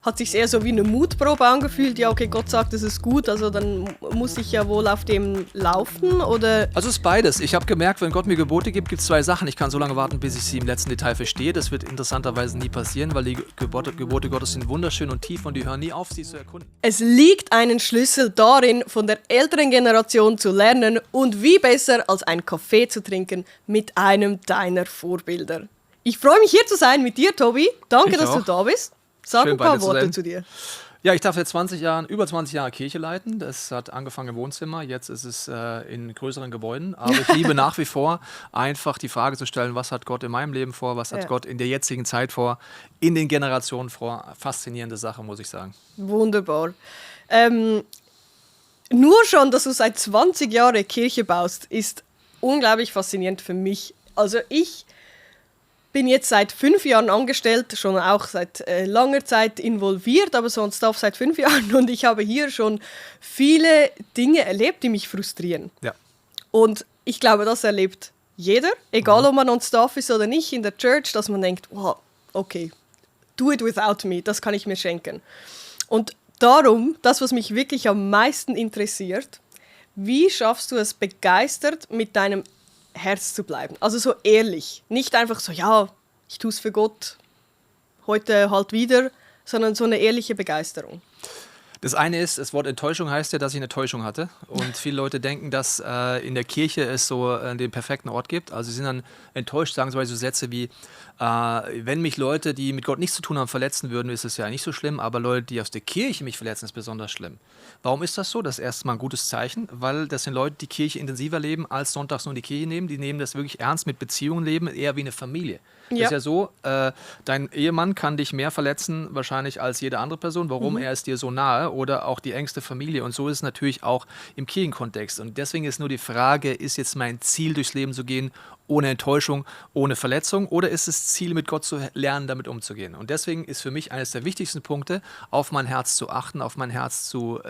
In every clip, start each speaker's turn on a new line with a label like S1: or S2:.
S1: Hat sich eher so wie eine Mutprobe angefühlt? Ja, okay, Gott sagt, es ist gut, also dann muss ich ja wohl auf dem laufen, oder?
S2: Also es ist beides. Ich habe gemerkt, wenn Gott mir Gebote gibt, gibt es zwei Sachen. Ich kann so lange warten, bis ich sie im letzten Detail verstehe. Das wird interessanterweise nie passieren, weil die Gebote Gottes sind wunderschön und tief und die hören nie auf, sie zu erkunden.
S1: Es liegt einen Schlüssel darin, von der älteren Generation zu lernen und wie besser als einen Kaffee zu trinken mit einem deiner Vorbilder. Ich freue mich, hier zu sein mit dir, Tobi. Danke, dass du da bist. Sag
S2: Schön,
S1: ein paar Worte zu dir.
S2: Ja, ich darf seit über 20 Jahre Kirche leiten. Das hat angefangen im Wohnzimmer, jetzt ist es in größeren Gebäuden. Aber ich liebe nach wie vor einfach die Frage zu stellen, was hat Gott in meinem Leben vor, was hat Gott in der jetzigen Zeit vor, in den Generationen vor. Faszinierende Sache, muss ich sagen.
S1: Wunderbar. Nur schon, dass du seit 20 Jahren Kirche baust, ist unglaublich faszinierend für mich. Also ich bin jetzt seit 5 Jahren angestellt, schon auch seit langer Zeit involviert, aber sonst Staff seit 5 Jahren und ich habe hier schon viele Dinge erlebt, die mich frustrieren.
S2: Ja.
S1: Und ich glaube, das erlebt jeder, egal ob man on Staff ist oder nicht in der Church, dass man denkt, wow, okay, do it without me, das kann ich mir schenken. Und darum, das, was mich wirklich am meisten interessiert, wie schaffst du es begeistert mit deinem Herz zu bleiben. Also so ehrlich. Nicht einfach so, ja, ich tue es für Gott, heute halt wieder, sondern so eine ehrliche Begeisterung.
S2: Das eine ist, das Wort Enttäuschung heißt ja, dass ich eine Täuschung hatte. Und viele Leute denken, dass in der Kirche es so den perfekten Ort gibt. Also sie sind dann enttäuscht, sagen zum Beispiel so Sätze wie, wenn mich Leute, die mit Gott nichts zu tun haben, verletzen würden, ist es ja nicht so schlimm. Aber Leute, die aus der Kirche mich verletzen, ist besonders schlimm. Warum ist das so? Das ist erstmal ein gutes Zeichen, weil das sind Leute, die Kirche intensiver leben, als sonntags nur die Kirche nehmen. Die nehmen das wirklich ernst mit Beziehungen leben, eher wie eine Familie. Das ist ja so, dein Ehemann kann dich mehr verletzen wahrscheinlich als jede andere Person. Warum? Er ist dir so nahe oder auch die engste Familie. Und so ist es natürlich auch im Kirchenkontext. Und deswegen ist nur die Frage, ist jetzt mein Ziel durchs Leben zu gehen, ohne Enttäuschung, ohne Verletzung, oder ist es Ziel, mit Gott zu lernen, damit umzugehen? Und deswegen ist für mich eines der wichtigsten Punkte, auf mein Herz zu achten, auf mein Herz zu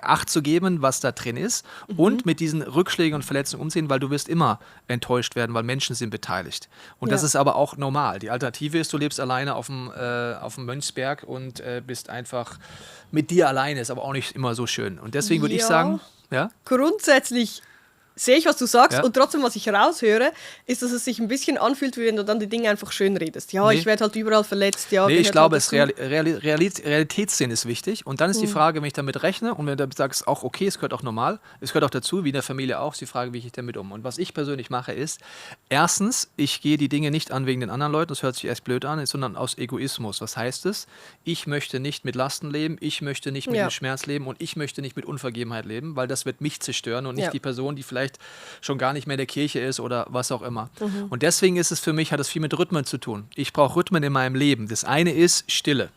S2: Acht zu geben, was da drin ist, und mit diesen Rückschlägen und Verletzungen umzugehen, weil du wirst immer enttäuscht werden, weil Menschen sind beteiligt. Und das ist aber auch normal. Die Alternative ist, du lebst alleine auf dem Mönchsberg und bist einfach mit dir alleine, ist aber auch nicht immer so schön. Und deswegen würde ich sagen,
S1: grundsätzlich sehe ich, was du sagst, und trotzdem, was ich raushöre, ist, dass es sich ein bisschen anfühlt, wie wenn du dann die Dinge einfach schön redest. Ja, ich werde halt überall verletzt. Ja,
S2: ich glaube, Realitätssinn ist wichtig. Und dann ist die Frage, wenn ich damit rechne und wenn du sagst, auch okay, es gehört auch normal, es gehört auch dazu, wie in der Familie auch, ist die Frage, wie gehe ich damit um. Und was ich persönlich mache, ist, erstens, ich gehe die Dinge nicht an wegen den anderen Leuten, das hört sich erst blöd an, sondern aus Egoismus. Was heißt es? Ich möchte nicht mit Lasten leben, ich möchte nicht mit dem Schmerz leben und ich möchte nicht mit Unvergebenheit leben, weil das wird mich zerstören und nicht die Person, die vielleicht schon gar nicht mehr in der Kirche ist oder was auch immer. Und deswegen ist es für mich, hat es viel mit Rhythmen zu tun. Ich brauche Rhythmen in meinem Leben. Das eine ist Stille.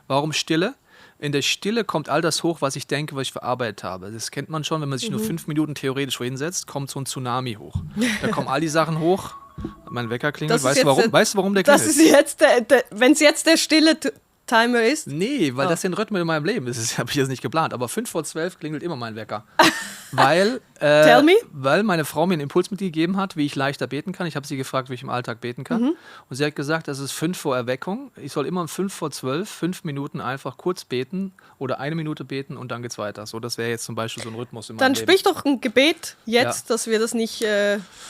S2: Warum Stille? In der Stille kommt all das hoch, was ich denke, was ich verarbeitet habe. Das kennt man schon, wenn man sich nur 5 Minuten theoretisch hinsetzt, kommt so ein Tsunami hoch. Da kommen all die Sachen hoch. Mein Wecker klingelt. Weißt du, warum der klingelt?
S1: Das ist jetzt wenn es jetzt der stille Timer ist?
S2: Nee, weil das sind Rhythmen in meinem Leben. Das habe ich jetzt nicht geplant. Aber 5:12 klingelt immer mein Wecker. Weil meine Frau mir einen Impuls mitgegeben hat, wie ich leichter beten kann. Ich habe sie gefragt, wie ich im Alltag beten kann. Und sie hat gesagt, das ist 5 vor Erweckung. Ich soll immer um 5:12, 5 Minuten einfach kurz beten oder 1 Minute beten und dann geht's weiter. So, das wäre jetzt zum Beispiel so ein Rhythmus in meinem Leben.
S1: Dann sprich doch ein Gebet jetzt, dass wir das nicht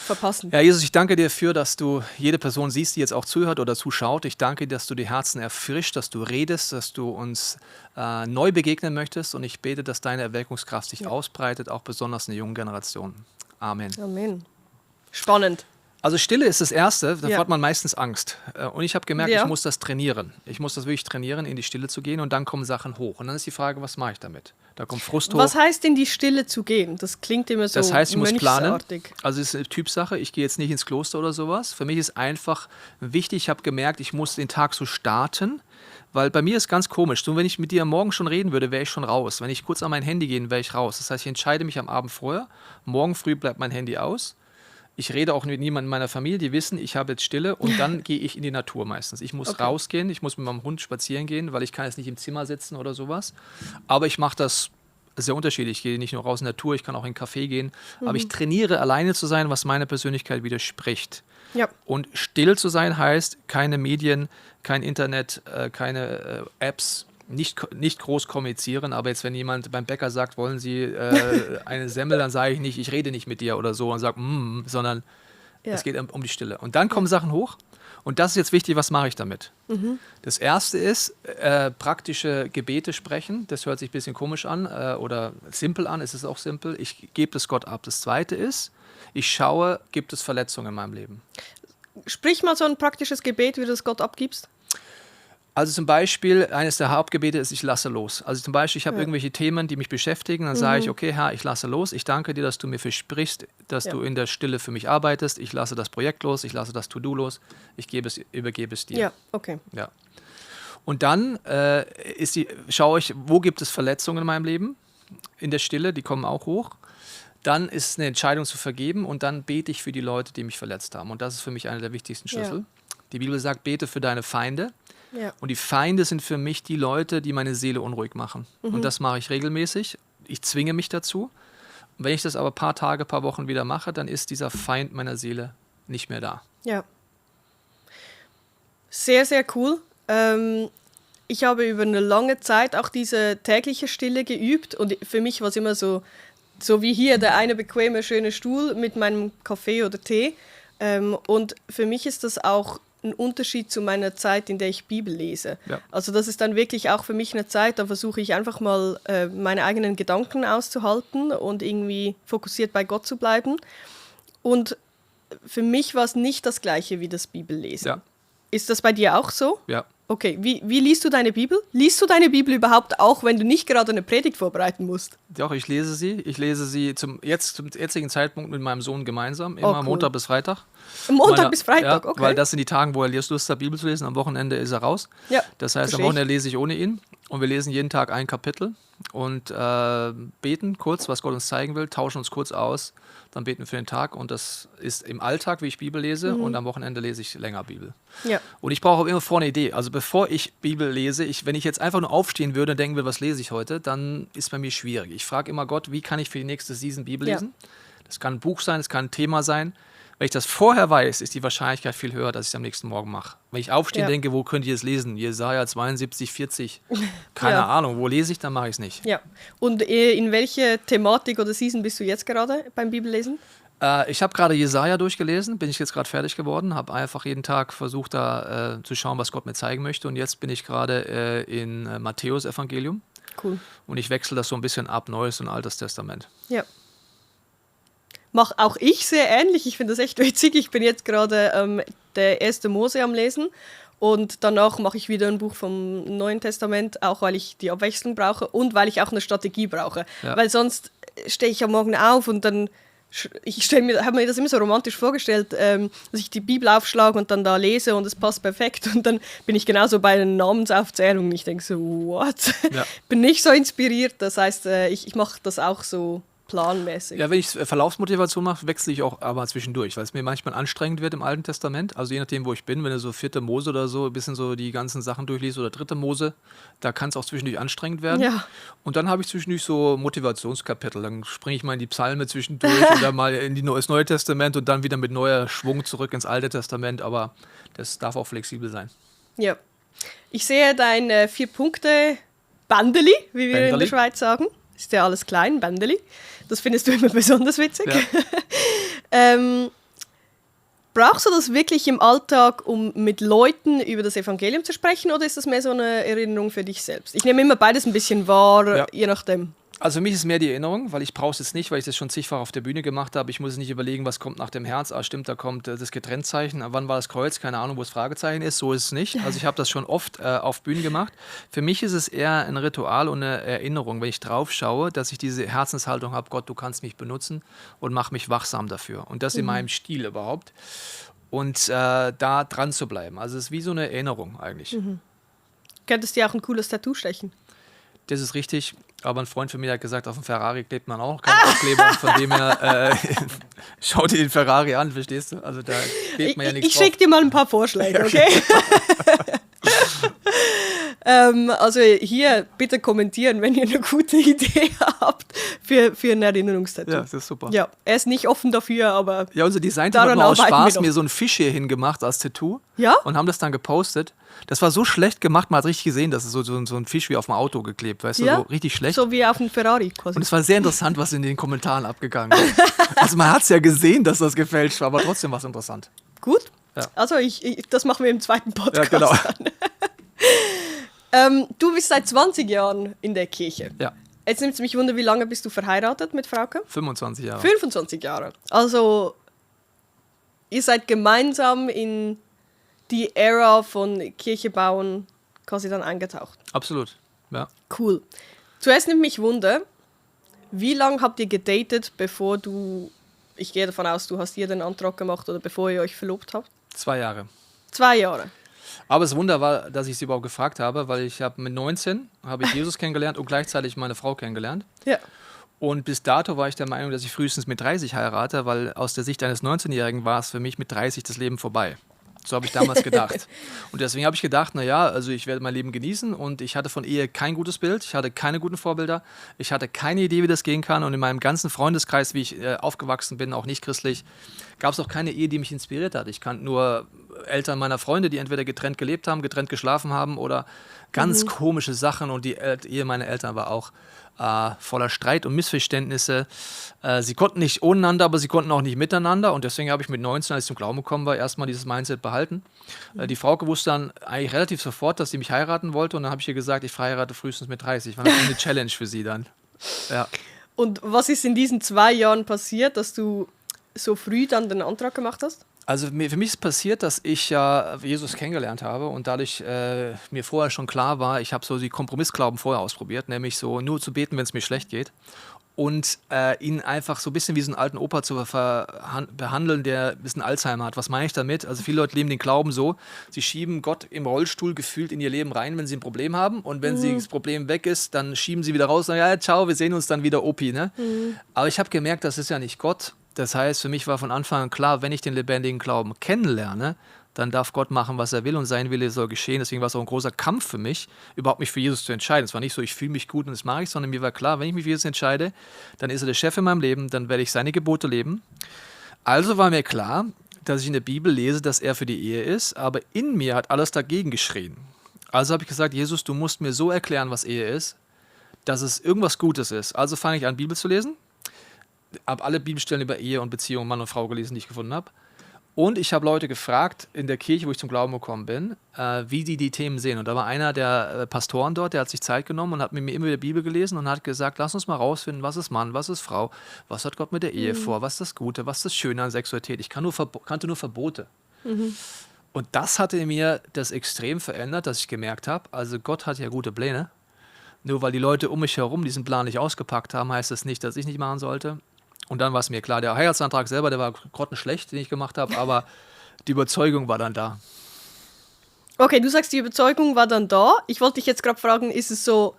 S1: verpassen.
S2: Ja, Jesus, ich danke dir dafür, dass du jede Person siehst, die jetzt auch zuhört oder zuschaut. Ich danke dir, dass du die Herzen erfrischt, dass du redest, dass du uns neu begegnen möchtest. Und ich bete, dass deine Erweckungskraft sich ausbreitet, auch besonders in der jungen Generation. Amen.
S1: Amen. Spannend.
S2: Also Stille ist das Erste, da hat man meistens Angst. Und ich habe gemerkt, ich muss das trainieren. Ich muss das wirklich trainieren, in die Stille zu gehen und dann kommen Sachen hoch. Und dann ist die Frage, was mache ich damit? Da kommt Frust hoch.
S1: Was heißt in die Stille zu gehen? Das klingt immer so
S2: Das heißt, ich muss planen.
S1: mönchsartig.
S2: Also es ist eine Typsache. Ich gehe jetzt nicht ins Kloster oder sowas. Für mich ist einfach wichtig, ich habe gemerkt, ich muss den Tag so starten. Weil bei mir ist ganz komisch. So, wenn ich mit dir morgen schon reden würde, wäre ich schon raus. Wenn ich kurz an mein Handy gehen, wäre ich raus. Das heißt, ich entscheide mich am Abend vorher. Morgen früh bleibt mein Handy aus. Ich rede auch mit niemandem in meiner Familie, die wissen, ich habe jetzt Stille und dann gehe ich in die Natur meistens. Ich muss rausgehen, ich muss mit meinem Hund spazieren gehen, weil ich kann jetzt nicht im Zimmer sitzen oder sowas. Aber ich mache das sehr unterschiedlich. Ich gehe nicht nur raus in die Natur, ich kann auch in einen Café gehen. Aber ich trainiere, alleine zu sein, was meiner Persönlichkeit widerspricht.
S1: Ja.
S2: Und still zu sein heißt, keine Medien, kein Internet, keine Apps, nicht groß kommunizieren, aber jetzt, wenn jemand beim Bäcker sagt, wollen Sie eine Semmel, dann sage ich nicht, ich rede nicht mit dir oder so und sage, sondern es geht um die Stille. Und dann kommen Sachen hoch und das ist jetzt wichtig, was mache ich damit? Das erste ist, praktische Gebete sprechen, das hört sich ein bisschen komisch an oder simpel an, es ist auch simpel, ich gebe das Gott ab. Das zweite ist, ich schaue, gibt es Verletzungen in meinem Leben?
S1: Sprich mal so ein praktisches Gebet, wie du das Gott abgibst.
S2: Also zum Beispiel, eines der Hauptgebete ist, ich lasse los. Also zum Beispiel, ich habe irgendwelche Themen, die mich beschäftigen, dann sage ich, okay, Herr, ich lasse los, ich danke dir, dass du mir versprichst, dass du in der Stille für mich arbeitest, ich lasse das Projekt los, ich lasse das To-Do los, übergebe es dir.
S1: Ja, okay.
S2: Ja. Und dann schaue ich, wo gibt es Verletzungen in meinem Leben, in der Stille, die kommen auch hoch. Dann ist es eine Entscheidung zu vergeben und dann bete ich für die Leute, die mich verletzt haben. Und das ist für mich einer der wichtigsten Schlüssel. Ja. Die Bibel sagt, bete für deine Feinde. Ja. Und die Feinde sind für mich die Leute, die meine Seele unruhig machen. Und das mache ich regelmäßig. Ich zwinge mich dazu. Und wenn ich das aber ein paar Tage, ein paar Wochen wieder mache, dann ist dieser Feind meiner Seele nicht mehr da.
S1: Ja. Sehr, sehr cool. Ich habe über eine lange Zeit auch diese tägliche Stille geübt. Und für mich war es immer so wie hier, der eine bequeme, schöne Stuhl mit meinem Kaffee oder Tee. Und für mich ist das auch ein Unterschied zu meiner Zeit, in der ich Bibel lese. Ja. Also das ist dann wirklich auch für mich eine Zeit, da versuche ich einfach mal meine eigenen Gedanken auszuhalten und irgendwie fokussiert bei Gott zu bleiben. Und für mich war es nicht das Gleiche wie das Bibellesen. Ja. Ist das bei dir auch so?
S2: Ja.
S1: Okay, wie liest du deine Bibel? Liest du deine Bibel überhaupt auch, wenn du nicht gerade eine Predigt vorbereiten musst?
S2: Doch, ich lese sie. Ich lese sie zum jetzigen Zeitpunkt mit meinem Sohn gemeinsam, immer cool. Montag bis Freitag.
S1: Montag bis Freitag,
S2: ja,
S1: okay.
S2: Weil das sind die Tage, wo er Lust hat, Bibel zu lesen. Am Wochenende ist er raus. Ja, das heißt, am Wochenende lese ich ohne ihn. Und wir lesen jeden Tag ein Kapitel und beten kurz, was Gott uns zeigen will, tauschen uns kurz aus, dann beten wir für den Tag. Und das ist im Alltag, wie ich Bibel lese, und am Wochenende lese ich länger Bibel. Ja. Und ich brauche auch immer vorne eine Idee. Also bevor ich Bibel lese, wenn ich jetzt einfach nur aufstehen würde und denken würde, was lese ich heute, dann ist es bei mir schwierig. Ich frage immer Gott, wie kann ich für die nächste Season Bibel lesen? Das kann ein Buch sein, das kann ein Thema sein. Wenn ich das vorher weiß, ist die Wahrscheinlichkeit viel höher, dass ich es am nächsten Morgen mache. Wenn ich aufstehe und denke, wo könnt ihr es lesen? Jesaja 72, 40. Keine Ahnung, wo lese ich, dann mache ich es nicht. Ja.
S1: Und in welche Thematik oder Season bist du jetzt gerade beim Bibellesen?
S2: Ich habe gerade Jesaja durchgelesen, bin ich jetzt gerade fertig geworden, habe einfach jeden Tag versucht, da zu schauen, was Gott mir zeigen möchte. Und jetzt bin ich gerade in Matthäus Evangelium. Cool. Und ich wechsle das so ein bisschen ab, Neues und Altes Testament.
S1: Ja. Mache auch ich sehr ähnlich. Ich finde das echt witzig. Ich bin jetzt gerade der 1. Mose am Lesen und danach mache ich wieder ein Buch vom Neuen Testament, auch weil ich die Abwechslung brauche und weil ich auch eine Strategie brauche. Ja. Weil sonst stehe ich am Morgen auf und dann habe mir das immer so romantisch vorgestellt, dass ich die Bibel aufschlage und dann da lese und es passt perfekt und dann bin ich genauso bei den Namensaufzählungen. Ich denke so, what? Ja. Bin nicht so inspiriert. Das heißt, ich mache das auch so planmäßig.
S2: Ja, wenn ich Verlaufsmotivation mache, wechsle ich auch aber zwischendurch, weil es mir manchmal anstrengend wird im Alten Testament. Also je nachdem, wo ich bin, wenn du so 4. Mose oder so ein bisschen so die ganzen Sachen durchliest oder 3. Mose, da kann es auch zwischendurch anstrengend werden. Ja. Und dann habe ich zwischendurch so Motivationskapitel. Dann springe ich mal in die Psalme zwischendurch oder mal in das Neue Testament und dann wieder mit neuer Schwung zurück ins Alte Testament. Aber das darf auch flexibel sein. Ja.
S1: Ich sehe dein 4-Punkte-Bandeli, wie wir in der Schweiz sagen. Ist ja alles klein, Bandeli. Das findest du immer besonders witzig. Ja. Brauchst du das wirklich im Alltag, um mit Leuten über das Evangelium zu sprechen, oder ist das mehr so eine Erinnerung für dich selbst? Ich nehme immer beides ein bisschen wahr, je nachdem.
S2: Also für mich ist es mehr die Erinnerung, weil ich brauche es jetzt nicht, weil ich das schon zigfach auf der Bühne gemacht habe. Ich muss nicht überlegen, was kommt nach dem Herz. Ah, stimmt, da kommt das Getrennzeichen. Wann war das Kreuz? Keine Ahnung, wo das Fragezeichen ist. So ist es nicht. Also ich habe das schon oft auf Bühne gemacht. Für mich ist es eher ein Ritual und eine Erinnerung, wenn ich drauf schaue, dass ich diese Herzenshaltung habe, Gott, du kannst mich benutzen und mach mich wachsam dafür. Und das in meinem Stil überhaupt. Und da dran zu bleiben. Also es ist wie so eine Erinnerung eigentlich.
S1: Könntest du dir auch ein cooles Tattoo stechen?
S2: Das ist richtig, aber ein Freund von mir hat gesagt, auf dem Ferrari klebt man auch keine Aufkleber. Von dem her, schau dir den Ferrari an, verstehst du? Also da klebt man ja nichts
S1: drauf. Ich schicke dir mal ein paar Vorschläge, okay? Also hier bitte kommentieren, wenn ihr eine gute Idee habt für ein Erinnerungstattoo.
S2: Ja, das ist super.
S1: Ja, er ist nicht offen dafür, aber
S2: Ja, unser Design-Team hat
S1: daran
S2: mal aus
S1: arbeiten wir
S2: Spaß
S1: noch.
S2: mir so ein Fisch hier hingemacht als Tattoo.
S1: Ja?
S2: Und haben das dann gepostet. Das war so schlecht gemacht, man hat richtig gesehen, dass es so ein Fisch wie auf dem Auto geklebt, weißt du,
S1: Ja?
S2: so richtig schlecht.
S1: So wie auf einem Ferrari quasi.
S2: Und es war sehr interessant, was in den Kommentaren abgegangen ist. Also man hat es ja gesehen, dass das gefälscht war, aber trotzdem war es interessant.
S1: Gut.
S2: Ja.
S1: Also das machen wir im zweiten Podcast.
S2: Ja, genau.
S1: Du bist seit 20 Jahren in der Kirche.
S2: Ja,
S1: Jetzt nimmt es mich wunder, wie lange bist du verheiratet mit Frauke?
S2: 25 Jahre.
S1: 25 Jahre. Also ihr seid gemeinsam in die Ära von Kirche bauen quasi dann eingetaucht.
S2: Absolut, ja.
S1: Cool. Zuerst nimmt mich wunder, wie lange habt ihr gedatet, bevor du, ich gehe davon aus, du hast ihr den Antrag gemacht oder bevor ihr euch verlobt habt?
S2: 2 Jahre.
S1: 2 Jahre.
S2: Aber das Wunder war, dass ich sie überhaupt gefragt habe, weil ich habe mit 19 habe ich Jesus kennengelernt und gleichzeitig meine Frau kennengelernt.
S1: Ja.
S2: Und bis dato war ich der Meinung, dass ich frühestens mit 30 heirate, weil aus der Sicht eines 19-Jährigen war es für mich mit 30 das Leben vorbei. So habe ich damals gedacht. Und deswegen habe ich gedacht, naja, also ich werde mein Leben genießen und ich hatte von Ehe kein gutes Bild, ich hatte keine guten Vorbilder, ich hatte keine Idee, wie das gehen kann und in meinem ganzen Freundeskreis, wie ich aufgewachsen bin, auch nicht christlich, gab es auch keine Ehe, die mich inspiriert hat. Ich kannte nur Eltern meiner Freunde, die entweder getrennt gelebt haben, getrennt geschlafen haben oder ganz komische Sachen und die Ehe meiner Eltern war auch voller Streit und Missverständnisse. Sie konnten nicht ohneinander, aber sie konnten auch nicht miteinander und deswegen habe ich mit 19, als ich zum Glauben gekommen war, erstmal dieses Mindset behalten. Die Frau wusste dann eigentlich relativ sofort, dass sie mich heiraten wollte und dann habe ich ihr gesagt, ich heirate frühestens mit 30. War natürlich eine Challenge für sie dann. Ja.
S1: Und was ist in diesen 2 Jahren passiert, dass du so früh dann den Antrag gemacht hast?
S2: Also für mich ist passiert, dass ich ja Jesus kennengelernt habe und dadurch mir vorher schon klar war, ich habe so die Kompromissglauben vorher ausprobiert, nämlich so nur zu beten, wenn es mir schlecht geht und ihn einfach so ein bisschen wie so einen alten Opa zu behandeln, der ein bisschen Alzheimer hat. Was meine ich damit? Also viele Leute leben den Glauben so, sie schieben Gott im Rollstuhl gefühlt in ihr Leben rein, wenn sie ein Problem haben und wenn das Problem weg ist, dann schieben sie wieder raus und sagen, ja, ciao, wir sehen uns dann wieder, Opi. Ne? Aber ich habe gemerkt, das ist ja nicht Gott. Das heißt, für mich war von Anfang an klar, wenn ich den lebendigen Glauben kennenlerne, dann darf Gott machen, was er will und sein Wille soll geschehen. Deswegen war es auch ein großer Kampf für mich, überhaupt mich für Jesus zu entscheiden. Es war nicht so, ich fühle mich gut und das mache ich, sondern mir war klar, wenn ich mich für Jesus entscheide, dann ist er der Chef in meinem Leben, dann werde ich seine Gebote leben. Also war mir klar, dass ich in der Bibel lese, dass er für die Ehe ist, aber in mir hat alles dagegen geschrien. Also habe ich gesagt, Jesus, du musst mir so erklären, was Ehe ist, dass es irgendwas Gutes ist. Also fange ich an, Bibel zu lesen. Habe alle Bibelstellen über Ehe und Beziehung, Mann und Frau gelesen, die ich gefunden habe. Und ich habe Leute gefragt in der Kirche, wo ich zum Glauben gekommen bin, wie die Themen sehen. Und da war einer der Pastoren dort, der hat sich Zeit genommen und hat mit mir immer wieder Bibel gelesen und hat gesagt, lass uns mal rausfinden, was ist Mann, was ist Frau, was hat Gott mit der Ehe vor, was ist das Gute, was ist das Schöne an Sexualität. Ich kannte nur Verbote. Und das hatte in mir das extrem verändert, dass ich gemerkt habe, also Gott hat ja gute Pläne. Nur weil die Leute um mich herum diesen Plan nicht ausgepackt haben, heißt das nicht, dass ich nicht machen sollte. Und dann war es mir klar, der Heiratsantrag selber, der war grottenschlecht, den ich gemacht habe, aber die Überzeugung war dann da.
S1: Okay, du sagst, die Überzeugung war dann da. Ich wollte dich jetzt gerade fragen, ist es so,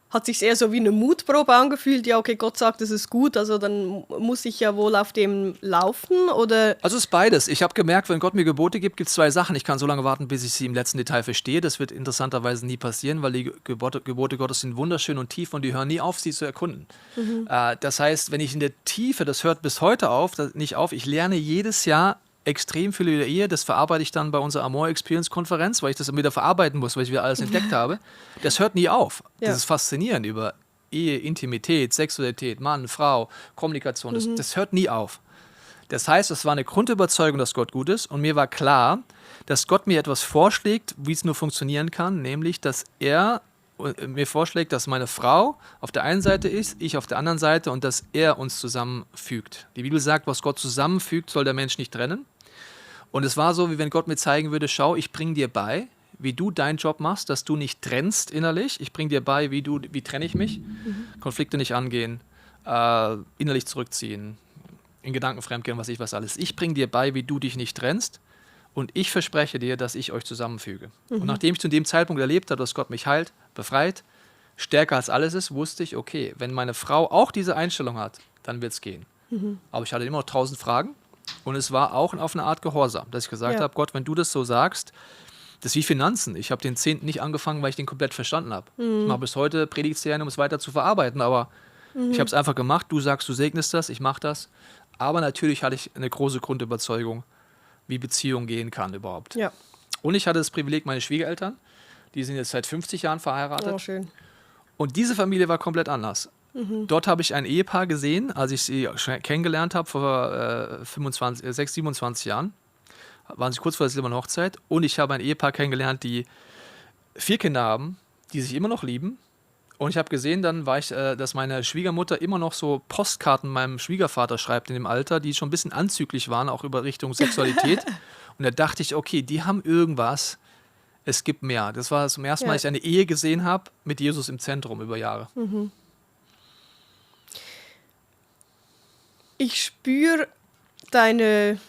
S1: hat sich eher so wie eine Mutprobe angefühlt? Ja, okay, Gott sagt, es ist gut, also dann muss ich ja wohl auf dem laufen, oder?
S2: Also es ist beides. Ich habe gemerkt, wenn Gott mir Gebote gibt, gibt es 2 Sachen. Ich kann so lange warten, bis ich sie im letzten Detail verstehe. Das wird interessanterweise nie passieren, weil die Gebote Gottes sind wunderschön und tief und die hören nie auf, sie zu erkunden. Das heißt, wenn ich in der Tiefe, das hört bis heute nicht auf, ich lerne jedes Jahr extrem viel über Ehe, das verarbeite ich dann bei unserer Amor Experience Konferenz, weil ich das wieder verarbeiten muss, weil ich wieder alles entdeckt habe. Das hört nie auf.
S1: Ja.
S2: Das ist faszinierend über Ehe, Intimität, Sexualität, Mann, Frau, Kommunikation, das hört nie auf. Das heißt, es war eine Grundüberzeugung, dass Gott gut ist und mir war klar, dass Gott mir etwas vorschlägt, wie es nur funktionieren kann, nämlich, dass er mir vorschlägt, dass meine Frau auf der einen Seite ist, ich auf der anderen Seite und dass er uns zusammenfügt. Die Bibel sagt, was Gott zusammenfügt, soll der Mensch nicht trennen. Und es war so, wie wenn Gott mir zeigen würde, schau, ich bringe dir bei, wie du deinen Job machst, dass du nicht trennst innerlich. Ich bringe dir bei, wie trenne ich mich, Konflikte nicht angehen, innerlich zurückziehen, in Gedanken fremdgehen, was ich was alles. Ich bringe dir bei, wie du dich nicht trennst und ich verspreche dir, dass ich euch zusammenfüge. Und nachdem ich zu dem Zeitpunkt erlebt habe, dass Gott mich heilt, befreit, stärker als alles ist, wusste ich, okay, wenn meine Frau auch diese Einstellung hat, dann wird es gehen. Aber ich hatte immer noch 1000 Fragen und es war auch auf eine Art Gehorsam, dass ich gesagt habe, Gott, wenn du das so sagst, Das ist wie Finanzen. Ich habe den 10. nicht angefangen, weil ich den komplett verstanden habe. Ich mache bis heute Predigtserien, um es weiter zu verarbeiten, aber ich habe es einfach gemacht. Du sagst, du segnest das, ich mache das. Aber natürlich hatte ich eine große Grundüberzeugung, wie Beziehung gehen kann überhaupt.
S1: Ja.
S2: Und ich hatte das Privileg, meine Schwiegereltern, die sind jetzt seit 50 Jahren verheiratet.
S1: Oh, schön.
S2: Und diese Familie war komplett anders. Dort habe ich ein Ehepaar gesehen, als ich sie kennengelernt habe vor 27 Jahren. Waren sie kurz vor der silbernen Hochzeit. Und ich habe ein Ehepaar kennengelernt, die 4 Kinder haben, die sich immer noch lieben. Und ich habe gesehen, dann dass meine Schwiegermutter immer noch so Postkarten meinem Schwiegervater schreibt in dem Alter, die schon ein bisschen anzüglich waren, auch über Richtung Sexualität. Und da dachte ich, okay, die haben irgendwas. Es gibt mehr. Das war zum ersten Mal, dass ich eine Ehe gesehen habe mit Jesus im Zentrum über Jahre.
S1: Ich spüre deine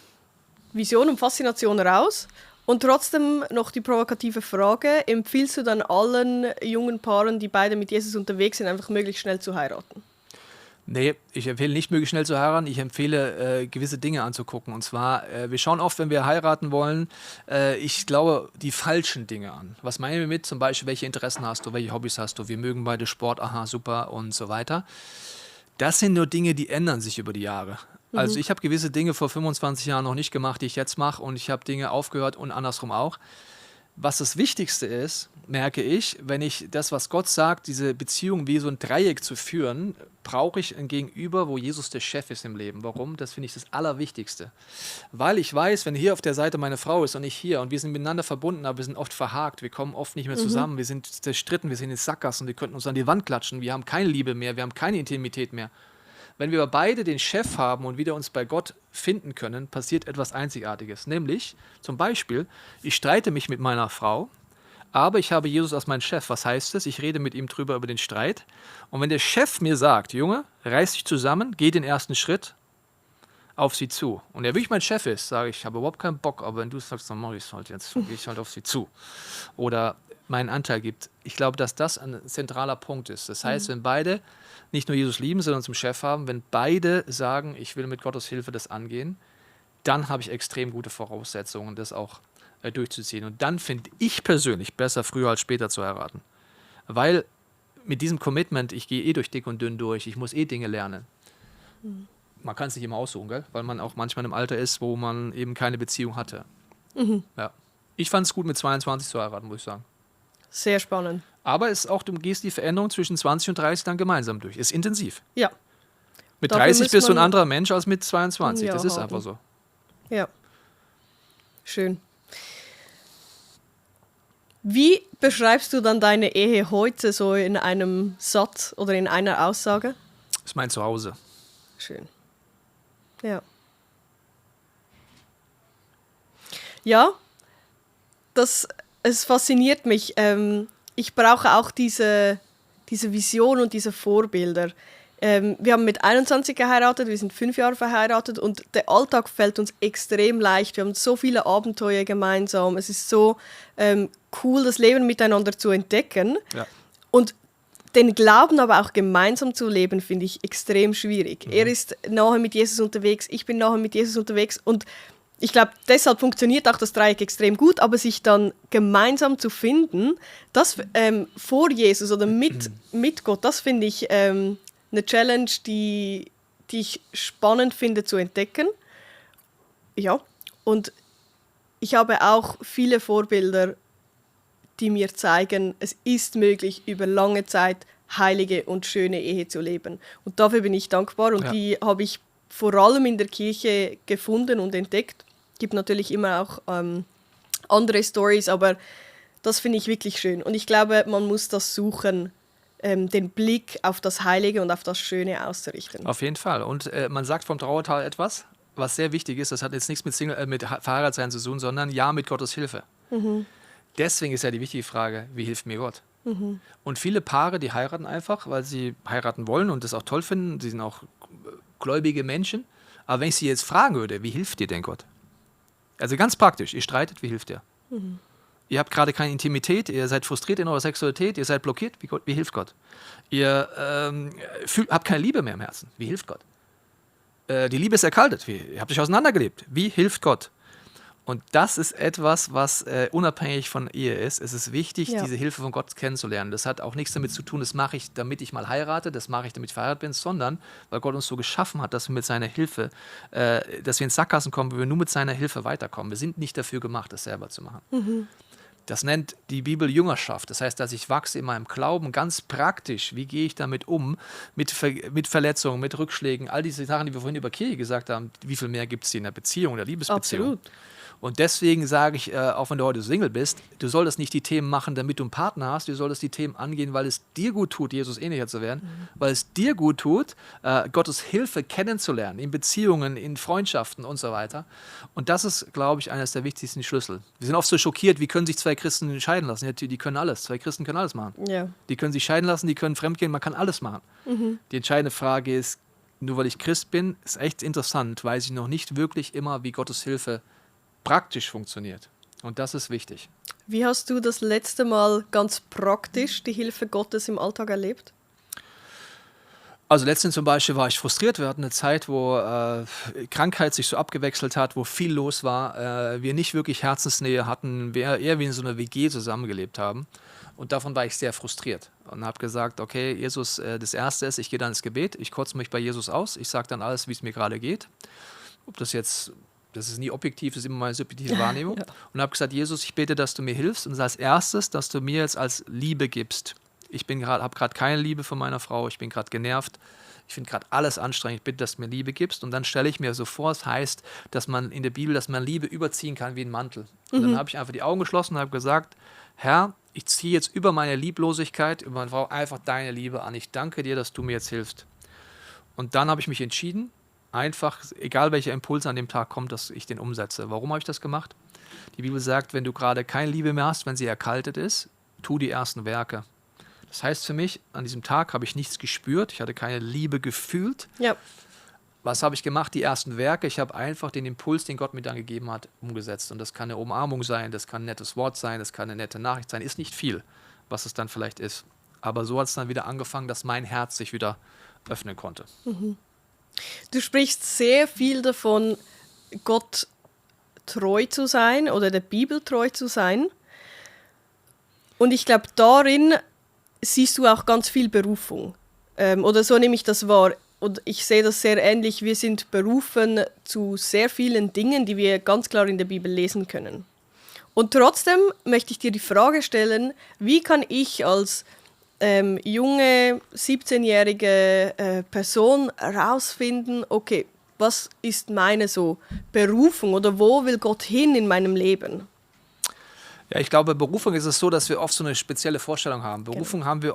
S1: Vision und Faszination raus. Und trotzdem noch die provokative Frage: Empfiehlst du dann allen jungen Paaren, die beide mit Jesus unterwegs sind, einfach möglichst schnell zu heiraten?
S2: Nee, ich empfehle nicht, möglichst schnell zu heiraten. Ich empfehle, gewisse Dinge anzugucken. Und zwar, wir schauen oft, wenn wir heiraten wollen, ich glaube, die falschen Dinge an. Was meinen wir mit? Zum Beispiel, welche Interessen hast du, welche Hobbys hast du? Wir mögen beide Sport, aha, super und so weiter. Das sind nur Dinge, die ändern sich über die Jahre. Also ich habe gewisse Dinge vor 25 Jahren noch nicht gemacht, die ich jetzt mache, und ich habe Dinge aufgehört und andersrum auch. Was das Wichtigste ist, merke ich, wenn ich das, was Gott sagt, diese Beziehung wie so ein Dreieck zu führen, brauche ich ein Gegenüber, wo Jesus der Chef ist im Leben. Warum? Das finde ich das Allerwichtigste. Weil ich weiß, wenn hier auf der Seite meine Frau ist und ich hier und wir sind miteinander verbunden, aber wir sind oft verhakt, wir kommen oft nicht mehr zusammen, wir sind zerstritten, wir sind in Sackgassen, wir könnten uns an die Wand klatschen, wir haben keine Liebe mehr, wir haben keine Intimität mehr. Wenn wir beide den Chef haben und wieder uns bei Gott finden können, passiert etwas Einzigartiges. Nämlich, zum Beispiel, ich streite mich mit meiner Frau, aber ich habe Jesus als meinen Chef. Was heißt das? Ich rede mit ihm drüber über den Streit. Und wenn der Chef mir sagt, Junge, reiß dich zusammen, geh den ersten Schritt auf sie zu. Und er wirklich mein Chef ist, sage ich, habe überhaupt keinen Bock, aber wenn du sagst, dann mache ich es halt jetzt, dann gehe ich halt auf sie zu. Oder meinen Anteil gibt. Ich glaube, dass das ein zentraler Punkt ist. Das heißt, wenn beide nicht nur Jesus lieben, sondern zum Chef haben, wenn beide sagen, ich will mit Gottes Hilfe das angehen, dann habe ich extrem gute Voraussetzungen, das auch durchzuziehen. Und dann finde ich persönlich besser, früher als später zu heiraten. Weil mit diesem Commitment, ich gehe durch dick und dünn durch, ich muss Dinge lernen. Man kann es nicht immer aussuchen, gell? Weil man auch manchmal im Alter ist, wo man eben keine Beziehung hatte. Ja. Ich fand es gut, mit 22 zu heiraten, muss ich sagen.
S1: Sehr spannend.
S2: Aber es ist auch, du gehst die Veränderung zwischen 20 und 30 dann gemeinsam durch. Ist intensiv.
S1: Ja.
S2: Mit
S1: Dafür
S2: 30 bist du ein
S1: man
S2: anderer Mensch als mit 22.
S1: Ja,
S2: Das ist
S1: haben.
S2: einfach so.
S1: Ja. Schön. Wie beschreibst du dann deine Ehe heute so in einem Satz oder in einer Aussage?
S2: Das ist mein Zuhause.
S1: Schön. Ja. Ja, es fasziniert mich. Ich brauche auch diese Vision und diese Vorbilder. Wir haben mit 21 geheiratet, wir sind 5 Jahre verheiratet und der Alltag fällt uns extrem leicht. Wir haben so viele Abenteuer gemeinsam. Es ist so cool, das Leben miteinander zu entdecken.
S2: Ja.
S1: Und den Glauben aber auch gemeinsam zu leben, finde ich extrem schwierig. Er ist nachher mit Jesus unterwegs, ich bin nachher mit Jesus unterwegs und ich glaube, deshalb funktioniert auch das Dreieck extrem gut, aber sich dann gemeinsam zu finden, das vor Jesus oder mit Gott, das finde ich eine Challenge, die ich spannend finde zu entdecken. Ja, und ich habe auch viele Vorbilder, die mir zeigen, es ist möglich, über lange Zeit heilige und schöne Ehe zu leben. Und dafür bin ich dankbar und die habe ich vor allem in der Kirche gefunden und entdeckt. Es gibt natürlich immer auch andere Storys, aber das finde ich wirklich schön. Und ich glaube, man muss das suchen, den Blick auf das Heilige und auf das Schöne auszurichten.
S2: Auf jeden Fall. Und man sagt vom Trauertal etwas, was sehr wichtig ist. Das hat jetzt nichts mit Verheiratetsein zu tun, sondern ja mit Gottes Hilfe. Deswegen ist ja die wichtige Frage, wie hilft mir Gott? Und viele Paare, die heiraten einfach, weil sie heiraten wollen und das auch toll finden. Sie sind auch gläubige Menschen. Aber wenn ich sie jetzt fragen würde, wie hilft dir denn Gott? Also ganz praktisch, ihr streitet, wie hilft er? Ihr habt gerade keine Intimität, ihr seid frustriert in eurer Sexualität, ihr seid blockiert, wie hilft Gott? Ihr habt keine Liebe mehr im Herzen, wie hilft Gott? Die Liebe ist erkaltet, ihr habt euch auseinandergelebt, wie hilft Gott? Und das ist etwas, was unabhängig von Ehe ist. Es ist wichtig,
S1: Ja.
S2: diese Hilfe von Gott kennenzulernen. Das hat auch nichts damit zu tun, das mache ich, damit ich mal heirate, das mache ich, damit ich verheiratet bin, sondern weil Gott uns so geschaffen hat, dass wir mit seiner Hilfe, dass wir in Sackgassen kommen, wo wir nur mit seiner Hilfe weiterkommen. Wir sind nicht dafür gemacht, das selber zu machen. Das nennt die Bibel Jüngerschaft. Das heißt, dass ich wachse in meinem Glauben ganz praktisch. Wie gehe ich damit um? Mit Verletzungen, mit Rückschlägen, all diese Sachen, die wir vorhin über Kirche gesagt haben. Wie viel mehr gibt es in der Beziehung, in der Liebesbeziehung?
S1: Absolut.
S2: Und deswegen sage ich, auch wenn du heute Single bist, du solltest nicht die Themen machen, damit du einen Partner hast. Du solltest die Themen angehen, weil es dir gut tut, Jesus ähnlicher zu werden. Weil es dir gut tut, Gottes Hilfe kennenzulernen, in Beziehungen, in Freundschaften und so weiter. Und das ist, glaube ich, eines der wichtigsten Schlüssel. Wir sind oft so schockiert, wie können sich zwei Christen scheiden lassen? Ja, die können alles. Zwei Christen können alles machen.
S1: Ja.
S2: Die können sich scheiden lassen, die können fremdgehen, man kann alles machen. Die entscheidende Frage ist, nur weil ich Christ bin, ist echt interessant, weiß ich noch nicht wirklich immer, wie Gottes Hilfe praktisch funktioniert. Und das ist wichtig.
S1: Wie hast du das letzte Mal ganz praktisch die Hilfe Gottes im Alltag erlebt?
S2: Also letztens zum Beispiel war ich frustriert. Wir hatten eine Zeit, wo Krankheit sich so abgewechselt hat, wo viel los war. Wir nicht wirklich Herzensnähe hatten, wir eher wie in so einer WG zusammengelebt haben. Und davon war ich sehr frustriert und habe gesagt, okay, Jesus, das Erste ist, ich gehe dann ins Gebet, ich kotze mich bei Jesus aus, ich sage dann alles, wie es mir gerade geht. Ob das jetzt, das ist nie objektiv, das ist immer meine subjektive Wahrnehmung.
S1: Ja.
S2: Und habe gesagt, Jesus, ich bete, dass du mir hilfst und als erstes, dass du mir jetzt als Liebe gibst. Ich habe gerade keine Liebe von meiner Frau, ich bin gerade genervt, ich finde gerade alles anstrengend, ich bitte, dass du mir Liebe gibst. Und dann stelle ich mir so vor, es heißt, dass man in der Bibel, dass man Liebe überziehen kann wie ein Mantel. Und dann habe ich einfach die Augen geschlossen und habe gesagt, Herr, ich ziehe jetzt über meine Lieblosigkeit, über meine Frau einfach deine Liebe an. Ich danke dir, dass du mir jetzt hilfst. Und dann habe ich mich entschieden, einfach, egal welcher Impuls an dem Tag kommt, dass ich den umsetze. Warum habe ich das gemacht? Die Bibel sagt, wenn du gerade keine Liebe mehr hast, wenn sie erkaltet ist, tu die ersten Werke. Das heißt für mich, an diesem Tag habe ich nichts gespürt, ich hatte keine Liebe gefühlt.
S1: Ja.
S2: Was habe ich gemacht? Die ersten Werke. Ich habe einfach den Impuls, den Gott mir dann gegeben hat, umgesetzt. Und das kann eine Umarmung sein, das kann ein nettes Wort sein, das kann eine nette Nachricht sein. Ist nicht viel, was es dann vielleicht ist. Aber so hat es dann wieder angefangen, dass mein Herz sich wieder öffnen konnte.
S1: Du sprichst sehr viel davon, Gott treu zu sein oder der Bibel treu zu sein. Und ich glaube, darin siehst du auch ganz viel Berufung. Oder so nehme ich das wahr. Und ich sehe das sehr ähnlich. Wir sind berufen zu sehr vielen Dingen, die wir ganz klar in der Bibel lesen können. Und trotzdem möchte ich dir die Frage stellen, wie kann ich als junge, 17-jährige Person herausfinden, okay, was ist meine so Berufung oder wo will Gott hin in meinem Leben?
S2: Ja, ich glaube, Berufung ist es so, dass wir oft so eine spezielle Vorstellung haben. Berufung haben wir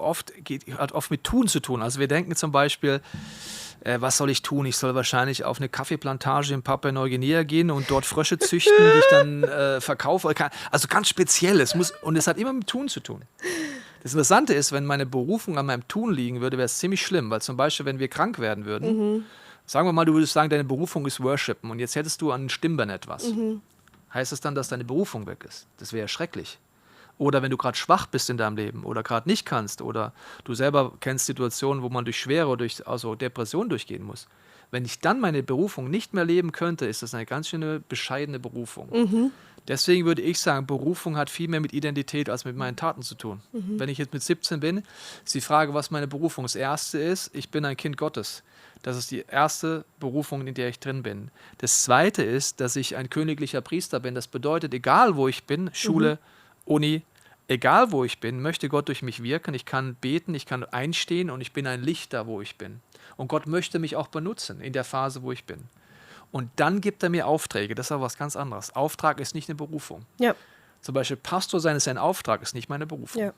S2: hat oft mit Tun zu tun. Also wir denken zum Beispiel, was soll ich tun? Ich soll wahrscheinlich auf eine Kaffeeplantage in Papua-Neuguinea gehen und dort Frösche züchten, die ich dann verkaufe. Also ganz speziell. Und es hat immer mit Tun zu tun. Das Interessante ist, wenn meine Berufung an meinem Tun liegen würde, wäre es ziemlich schlimm. Weil zum Beispiel, wenn wir krank werden würden, sagen wir mal, du würdest sagen, deine Berufung ist Worshipen und jetzt hättest du an ein Stimmband etwas. Heißt es dann, dass deine Berufung weg ist? Das wäre ja schrecklich. Oder wenn du gerade schwach bist in deinem Leben oder gerade nicht kannst oder du selber kennst Situationen, wo man durch Schwere oder durch Depression durchgehen muss. Wenn ich dann meine Berufung nicht mehr leben könnte, ist das eine ganz schöne bescheidene Berufung. Deswegen würde ich sagen, Berufung hat viel mehr mit Identität als mit meinen Taten zu tun. Wenn ich jetzt mit 17 bin, ist die Frage, was meine Berufung ist. Das erste ist, ich bin ein Kind Gottes. Das ist die erste Berufung, in der ich drin bin. Das zweite ist, dass ich ein königlicher Priester bin. Das bedeutet, egal wo ich bin, Schule, Uni, egal wo ich bin, möchte Gott durch mich wirken. Ich kann beten, ich kann einstehen und ich bin ein Licht da, wo ich bin. Und Gott möchte mich auch benutzen in der Phase, wo ich bin. Und dann gibt er mir Aufträge. Das ist aber was ganz anderes. Auftrag ist nicht eine Berufung.
S1: Ja.
S2: Zum Beispiel Pastor sein ist ein Auftrag, ist nicht meine Berufung.
S1: Ja.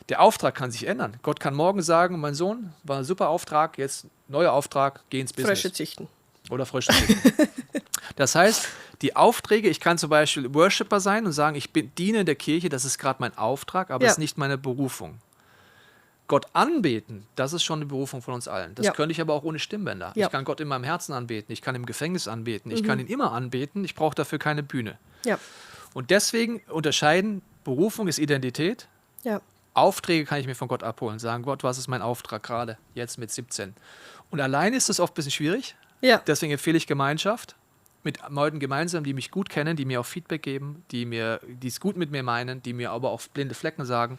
S2: Der Auftrag kann sich ändern. Gott kann morgen sagen, mein Sohn, war ein super Auftrag, jetzt neuer Auftrag, geh ins Business.
S1: Frösche züchten.
S2: Oder Frösche züchten. Das heißt, die Aufträge, ich kann zum Beispiel Worshipper sein und sagen, ich diene in der Kirche, das ist gerade mein Auftrag, aber es ist nicht meine Berufung. Gott anbeten, das ist schon eine Berufung von uns allen. Das könnte ich aber auch ohne Stimmbänder.
S1: Ja.
S2: Ich kann Gott in meinem Herzen anbeten, ich kann im Gefängnis anbeten, ich kann ihn immer anbeten, ich brauche dafür keine Bühne.
S1: Ja.
S2: Und deswegen unterscheiden, Berufung ist Identität,
S1: Ja.
S2: Aufträge kann ich mir von Gott abholen, sagen, Gott, was ist mein Auftrag gerade, jetzt mit 17. Und allein ist es oft ein bisschen schwierig,
S1: Ja.
S2: deswegen empfehle ich Gemeinschaft. mit Leuten gemeinsam, die mich gut kennen, die mir auch Feedback geben, die es gut mit mir meinen, die mir aber auch blinde Flecken sagen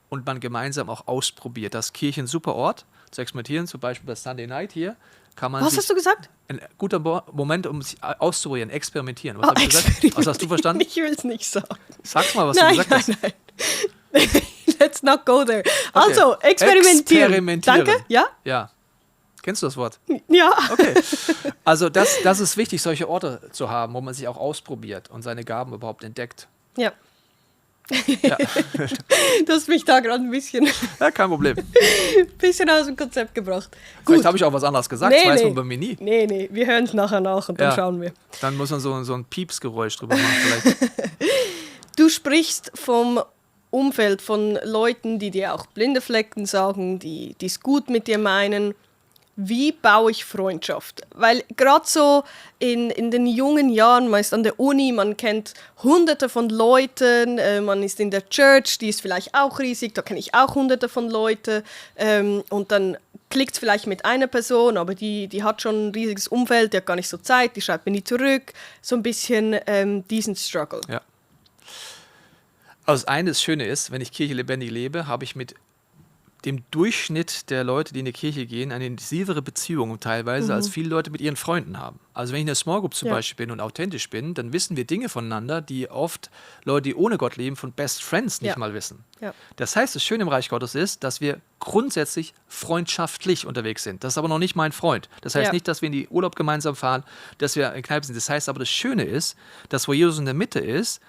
S2: und man gemeinsam auch ausprobiert. Das ist Kirche ein super Ort zu experimentieren, zum Beispiel bei Sunday Night hier. Kann man
S1: Was hast du gesagt?
S2: ein guter Moment, um sich auszuprobieren, experimentieren. Was, hab ich gesagt? Was hast du verstanden?
S1: Ich will es nicht sagen.
S2: Sag's mal, was du gesagt hast.
S1: Nein. Let's not go there. Also, experimentieren. Danke, ja?
S2: Ja. Kennst du das Wort?
S1: Ja.
S2: Okay. Also das ist wichtig, solche Orte zu haben, wo man sich auch ausprobiert und seine Gaben überhaupt entdeckt.
S1: Ja.
S2: Ja,
S1: Du hast mich da gerade ein bisschen
S2: kein Problem.
S1: aus dem Konzept gebracht.
S2: Vielleicht habe ich auch was anderes gesagt, das weiß man bei mir nie.
S1: Nee, wir hören es nachher nach und dann schauen wir.
S2: Dann muss man so ein Piepsgeräusch drüber machen vielleicht.
S1: Du sprichst vom Umfeld von Leuten, die dir auch blinde Flecken sagen, die es gut mit dir meinen. Wie baue ich Freundschaft? Weil gerade so in den jungen Jahren, man ist an der Uni, man kennt hunderte von Leuten, man ist in der Church, die ist vielleicht auch riesig, da kenne ich auch hunderte von Leuten und dann klickt es vielleicht mit einer Person, aber die hat schon ein riesiges Umfeld, die hat gar nicht so Zeit, die schreibt mir nie zurück. So ein bisschen diesen Struggle.
S2: Ja. Also das Schöne ist, wenn ich Kirche lebendig lebe, habe ich mit dem Durchschnitt der Leute, die in die Kirche gehen, eine intensivere Beziehung teilweise, als viele Leute mit ihren Freunden haben. Also wenn ich in der Small Group zum Beispiel bin und authentisch bin, dann wissen wir Dinge voneinander, die oft Leute, die ohne Gott leben, von Best Friends nicht mal wissen.
S1: Ja.
S2: Das heißt, das Schöne im Reich Gottes ist, dass wir grundsätzlich freundschaftlich unterwegs sind. Das ist aber noch nicht mein Freund. Das heißt nicht, dass wir in die Urlaub gemeinsam fahren, dass wir in Kneipen sind. Das heißt aber, das Schöne ist, dass wo Jesus in der Mitte ist,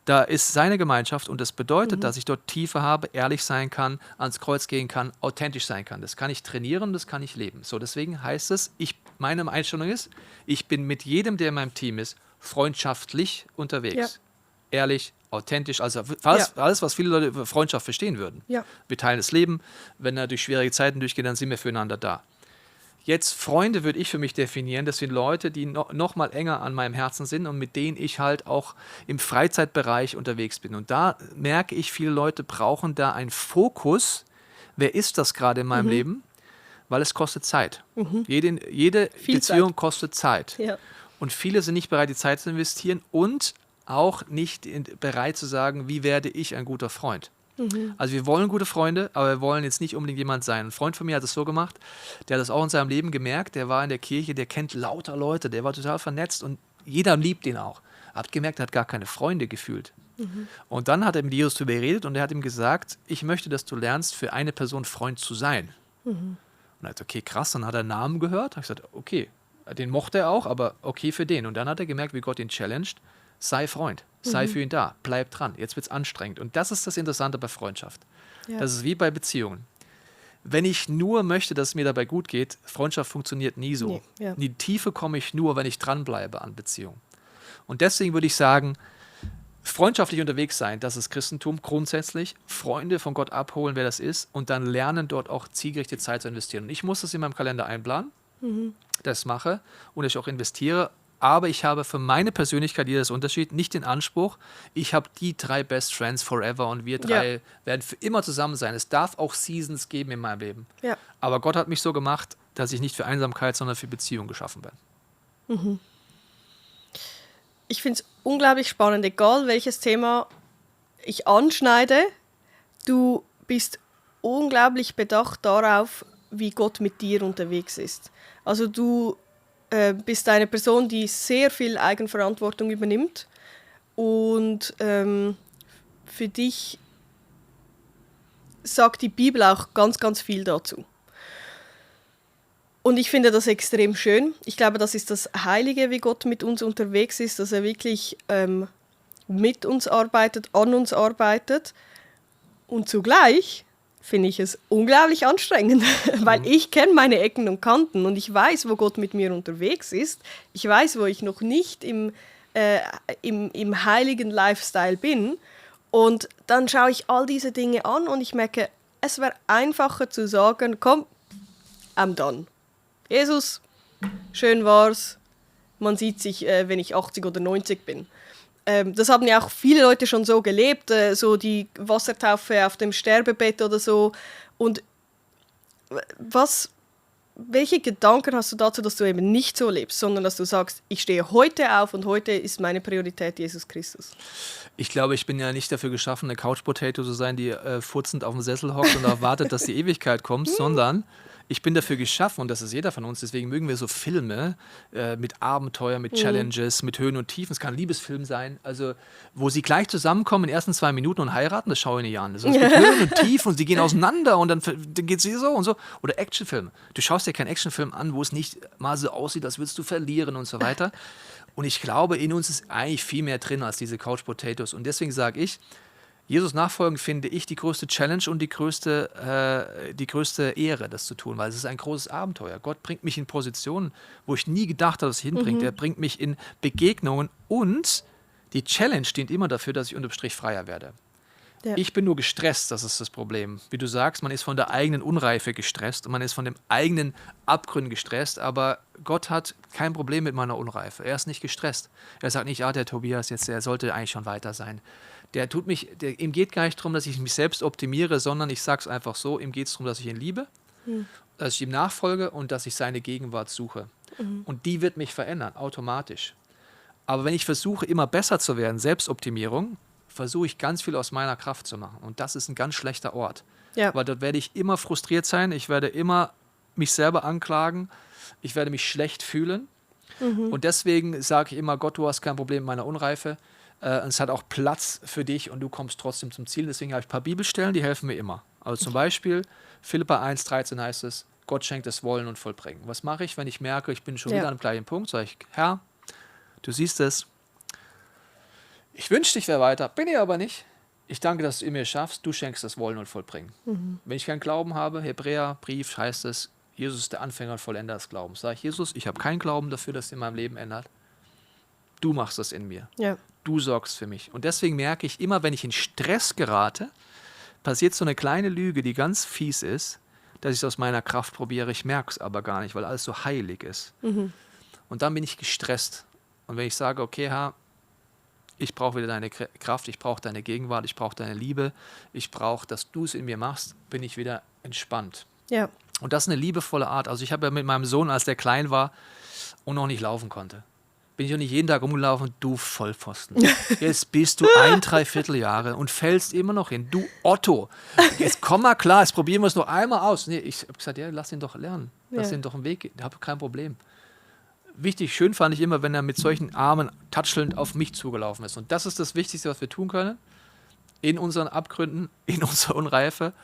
S2: da ist seine Gemeinschaft und das bedeutet, dass ich dort Tiefe habe, ehrlich sein kann, ans Kreuz gehen kann, authentisch sein kann. Das kann ich trainieren, das kann ich leben. So, deswegen heißt es, meine Einstellung ist, ich bin mit jedem, der in meinem Team ist, freundschaftlich unterwegs. Ja. Ehrlich, authentisch, also alles, was viele Leute über Freundschaft verstehen würden. Ja. Wir teilen das Leben, wenn er durch schwierige Zeiten durchgeht, dann sind wir füreinander da. Jetzt Freunde würde ich für mich definieren, das sind Leute, die noch mal enger an meinem Herzen sind und mit denen ich halt auch im Freizeitbereich unterwegs bin. Und da merke ich, viele Leute brauchen da einen Fokus. Wer ist das gerade in meinem Leben? Weil es kostet Zeit. Jede Beziehung kostet Zeit. Ja. Und viele sind nicht bereit, die Zeit zu investieren und auch nicht bereit zu sagen, wie werde ich ein guter Freund. Also wir wollen gute Freunde, aber wir wollen jetzt nicht unbedingt jemand sein. Ein Freund von mir hat es so gemacht, der hat das auch in seinem Leben gemerkt, der war in der Kirche, der kennt lauter Leute, der war total vernetzt und jeder liebt ihn auch. Hat gemerkt, er hat gar keine Freunde gefühlt. Und dann hat er mit Jesus darüber geredet und er hat ihm gesagt, ich möchte, dass du lernst, für eine Person Freund zu sein. Und er hat okay, krass, dann hat er einen Namen gehört, hat gesagt, okay, den mochte er auch, aber okay für den. Und dann hat er gemerkt, wie Gott ihn challenged, sei Freund. Sei für ihn da, bleib dran, jetzt wird es anstrengend. Und das ist das Interessante bei Freundschaft. Ja. Das ist wie bei Beziehungen. Wenn ich nur möchte, dass es mir dabei gut geht, Freundschaft funktioniert nie so. Nee, ja. In die Tiefe komme ich nur, wenn ich dranbleibe an Beziehungen. Und deswegen würde ich sagen, freundschaftlich unterwegs sein, das ist Christentum grundsätzlich. Freunde von Gott abholen, wer das ist, und dann lernen, dort auch zielgerichtete Zeit zu investieren. Und ich muss das in meinem Kalender einplanen, das mache und ich auch investiere. Aber ich habe für meine Persönlichkeit, jeder ist Unterschied, nicht den Anspruch, ich habe die 3 Best Friends forever und wir 3 werden für immer zusammen sein. Es darf auch Seasons geben in meinem Leben. Ja. Aber Gott hat mich so gemacht, dass ich nicht für Einsamkeit, sondern für Beziehung geschaffen bin.
S1: Ich finde es unglaublich spannend, egal welches Thema ich anschneide. Du bist unglaublich bedacht darauf, wie Gott mit dir unterwegs ist. Also du bist eine Person, die sehr viel Eigenverantwortung übernimmt und für dich sagt die Bibel auch ganz, ganz viel dazu. Und ich finde das extrem schön. Ich glaube, das ist das Heilige, wie Gott mit uns unterwegs ist, dass er wirklich mit uns arbeitet, an uns arbeitet. Und zugleich finde ich es unglaublich anstrengend, weil ich kenne meine Ecken und Kanten und ich weiß, wo Gott mit mir unterwegs ist. Ich weiß, wo ich noch nicht im heiligen Lifestyle bin. Und dann schaue ich all diese Dinge an und ich merke, es wäre einfacher zu sagen, komm, I'm done. Jesus, schön war's. Man sieht sich, wenn ich 80 oder 90 bin. Das haben ja auch viele Leute schon so gelebt, so die Wassertaufe auf dem Sterbebett oder so. Und was welche Gedanken hast du dazu, dass du eben nicht so lebst, sondern dass du sagst, ich stehe heute auf und heute ist meine Priorität Jesus Christus?
S2: Ich glaube, ich bin ja nicht dafür geschaffen, eine Couch-Potato zu sein, die furzend auf dem Sessel hockt und darauf wartet, dass die Ewigkeit kommt, sondern ich bin dafür geschaffen, und das ist jeder von uns, deswegen mögen wir so Filme mit Abenteuer, mit Challenges, mit Höhen und Tiefen. Es kann ein Liebesfilm sein, also wo sie gleich zusammenkommen in den ersten 2 Minuten und heiraten, das schaue ich nicht an. Das ist mit Höhen und Tiefen und sie gehen auseinander und dann geht sie so und so. Oder Actionfilme. Du schaust dir keinen Actionfilm an, wo es nicht mal so aussieht, als würdest du verlieren und so weiter. Und ich glaube, in uns ist eigentlich viel mehr drin als diese Couch Potatoes. Und deswegen sage ich, Jesus nachfolgen finde ich die größte Challenge und die größte Ehre, das zu tun, weil es ist ein großes Abenteuer. Gott bringt mich in Positionen, wo ich nie gedacht habe, dass es hinbringt. Er bringt mich in Begegnungen und die Challenge dient immer dafür, dass ich unterm Strich freier werde. Ja. Ich bin nur gestresst, das ist das Problem. Wie du sagst, man ist von der eigenen Unreife gestresst und man ist von dem eigenen Abgrund gestresst, aber Gott hat kein Problem mit meiner Unreife. Er ist nicht gestresst. Er sagt nicht, der Tobias jetzt, der sollte eigentlich schon weiter sein. Ihm geht gar nicht darum, dass ich mich selbst optimiere, sondern ich sage es einfach so, ihm geht es darum, dass ich ihn liebe, dass ich ihm nachfolge und dass ich seine Gegenwart suche. Und die wird mich verändern, automatisch. Aber wenn ich versuche, immer besser zu werden, Selbstoptimierung, versuche ich ganz viel aus meiner Kraft zu machen. Und das ist ein ganz schlechter Ort. Ja. Weil dort werde ich immer frustriert sein, ich werde immer mich selber anklagen, ich werde mich schlecht fühlen. Und deswegen sage ich immer, Gott, du hast kein Problem mit meiner Unreife. Und es hat auch Platz für dich und du kommst trotzdem zum Ziel. Deswegen habe ich ein paar Bibelstellen, die helfen mir immer. Also zum Beispiel Philipper 1,13 heißt es, Gott schenkt das Wollen und Vollbringen. Was mache ich, wenn ich merke, ich bin schon wieder an dem gleichen Punkt? Sage ich, Herr, du siehst es, ich wünschte, ich wäre weiter, bin ich aber nicht. Ich danke, dass du es mir schaffst, du schenkst das Wollen und Vollbringen. Wenn ich keinen Glauben habe, Hebräerbrief heißt es, Jesus ist der Anfänger und Vollender des Glaubens. Sage ich, Jesus, ich habe keinen Glauben dafür, dass es in meinem Leben ändert. Du machst das in mir. Ja. Du sorgst für mich. Und deswegen merke ich immer, wenn ich in Stress gerate, passiert so eine kleine Lüge, die ganz fies ist, dass ich es aus meiner Kraft probiere. Ich merke es aber gar nicht, weil alles so heilig ist. Und dann bin ich gestresst. Und wenn ich sage, okay, Herr, ich brauche wieder deine Kraft, ich brauche deine Gegenwart, ich brauche deine Liebe, ich brauche, dass du es in mir machst, bin ich wieder entspannt. Ja. Und das ist eine liebevolle Art. Also ich habe ja mit meinem Sohn, als der klein war und noch nicht laufen konnte, bin ich auch nicht jeden Tag rumgelaufen, du Vollpfosten. Jetzt bist du 1,75 Jahre und fällst immer noch hin. Du Otto, jetzt komm mal klar, jetzt probieren wir es noch einmal aus. Nee, ich habe gesagt, ja, lass ihn doch lernen. Lass ihn doch einen Weg gehen. Ich habe kein Problem. Wichtig, schön fand ich immer, wenn er mit solchen Armen touchelnd auf mich zugelaufen ist. Und das ist das Wichtigste, was wir tun können. In unseren Abgründen, in unserer Unreife,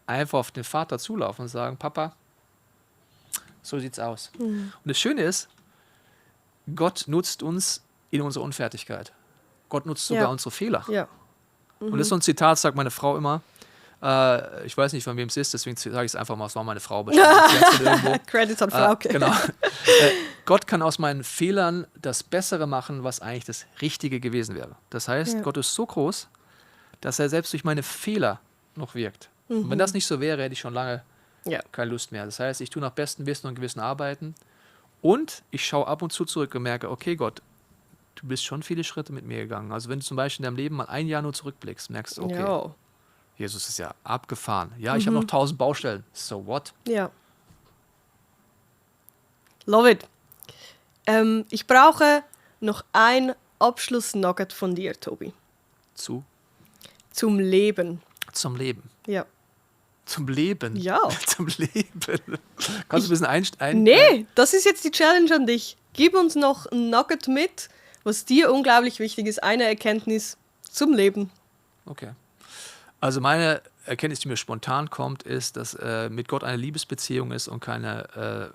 S2: einfach auf den Vater zulaufen und sagen, Papa, so sieht's aus. Und das Schöne ist, Gott nutzt uns in unserer Unfertigkeit. Gott nutzt sogar unsere Fehler. Ja. Und das ist so ein Zitat, sagt meine Frau immer. Ich weiß nicht, von wem es ist, deswegen sage ich es einfach mal, es war meine Frau bestimmt.
S1: Credits an Frauke.
S2: Genau. Gott kann aus meinen Fehlern das Bessere machen, was eigentlich das Richtige gewesen wäre. Das heißt, Gott ist so groß, dass er selbst durch meine Fehler noch wirkt. Und wenn das nicht so wäre, hätte ich schon lange keine Lust mehr. Das heißt, ich tue nach bestem Wissen und Gewissen arbeiten und ich schaue ab und zu zurück und merke, okay Gott, du bist schon viele Schritte mit mir gegangen. Also wenn du zum Beispiel in deinem Leben mal ein Jahr nur zurückblickst, merkst du, okay, Jesus ist ja abgefahren. Ja, ich habe noch 1000 Baustellen. So what?
S1: Ja. Love it. Ich brauche noch ein Abschluss-Nugget von dir, Tobi. Zum Leben.
S2: Zum Leben?
S1: Ja.
S2: Zum Leben?
S1: Ja.
S2: Zum Leben. Kannst du ein bisschen
S1: Nee, das ist jetzt die Challenge an dich. Gib uns noch ein Nugget mit, was dir unglaublich wichtig ist. Eine Erkenntnis zum Leben.
S2: Okay. Also meine Erkenntnis, die mir spontan kommt, ist, dass mit Gott eine Liebesbeziehung ist und keine,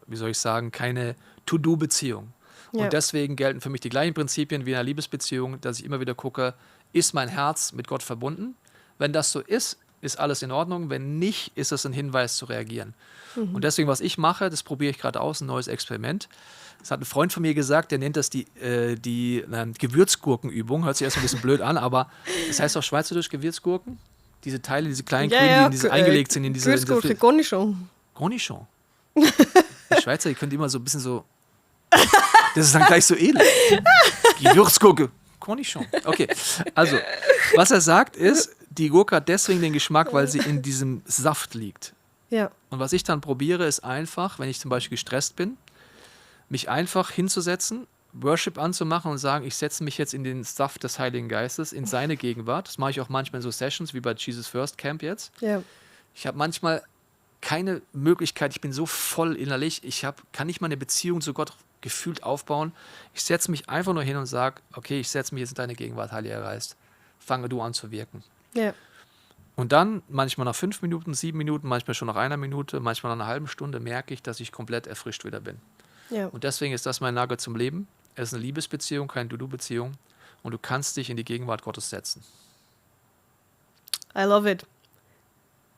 S2: keine To-Do-Beziehung. Ja. Und deswegen gelten für mich die gleichen Prinzipien wie in einer Liebesbeziehung, dass ich immer wieder gucke, ist mein Herz mit Gott verbunden? Wenn das so ist, ist alles in Ordnung. Wenn nicht, ist es ein Hinweis zu reagieren. Und deswegen, was ich mache, das probiere ich gerade aus, ein neues Experiment. Das hat ein Freund von mir gesagt, der nennt das die Gewürzgurkenübung. Hört sich erst ein bisschen blöd an, aber das heißt auf Schweizerdeutsch Gewürzgurken. Diese Teile, diese kleinen Grünen, die eingelegt sind in diese...
S1: Gewürzgurke, Cornichon.
S2: Cornichon? Die Schweizer, die können immer so ein bisschen so... Das ist dann gleich so edel. Gewürzgurke, Cornichon. Okay, also, was er sagt ist, die Gurke hat deswegen den Geschmack, weil sie in diesem Saft liegt.
S1: Ja.
S2: Und was ich dann probiere, ist einfach, wenn ich zum Beispiel gestresst bin, mich einfach hinzusetzen, Worship anzumachen und sagen, ich setze mich jetzt in den Saft des Heiligen Geistes, in seine Gegenwart. Das mache ich auch manchmal in so Sessions, wie bei Jesus First Camp jetzt.
S1: Ja.
S2: Ich habe manchmal keine Möglichkeit, ich bin so voll innerlich, kann nicht mal eine Beziehung zu Gott gefühlt aufbauen. Ich setze mich einfach nur hin und sage, okay, ich setze mich jetzt in deine Gegenwart, Heiliger Geist. Fange du an zu wirken.
S1: Ja.
S2: Und dann, manchmal nach 5 Minuten, 7 Minuten, manchmal schon nach 1 Minute, manchmal nach einer halben Stunde, merke ich, dass ich komplett erfrischt wieder bin.
S1: Ja.
S2: Und deswegen ist das mein Nugget zum Leben. Es ist eine Liebesbeziehung, keine Du-Du-Beziehung. Und du kannst dich in die Gegenwart Gottes setzen.
S1: I love it.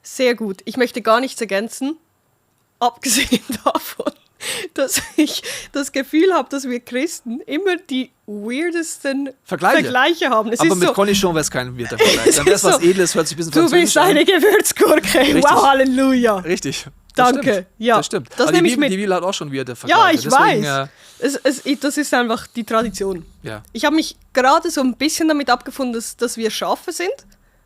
S1: Sehr gut. Ich möchte gar nichts ergänzen, abgesehen davon, dass ich das Gefühl habe, dass wir Christen immer die weirdesten Vergleiche haben. Es
S2: aber
S1: ist
S2: mit
S1: so,
S2: Conny schon wäre es kein weirder Vergleich. Dann wäre es was
S1: so,
S2: Edles, hört sich ein bisschen
S1: du
S2: französisch
S1: bist eine Gewürzgurke.
S2: Richtig.
S1: Wow, Halleluja.
S2: an. Richtig.
S1: Danke.
S2: Stimmt.
S1: Ja,
S2: Das stimmt.
S1: das
S2: Aber
S1: nehme
S2: die
S1: ich mit.
S2: Bibel hat auch schon weirde Vergleiche.
S1: Ja, ich
S2: Deswegen,
S1: weiß. Das ist einfach die Tradition.
S2: Ja.
S1: Ich habe mich gerade so ein bisschen damit abgefunden, dass wir Schafe sind.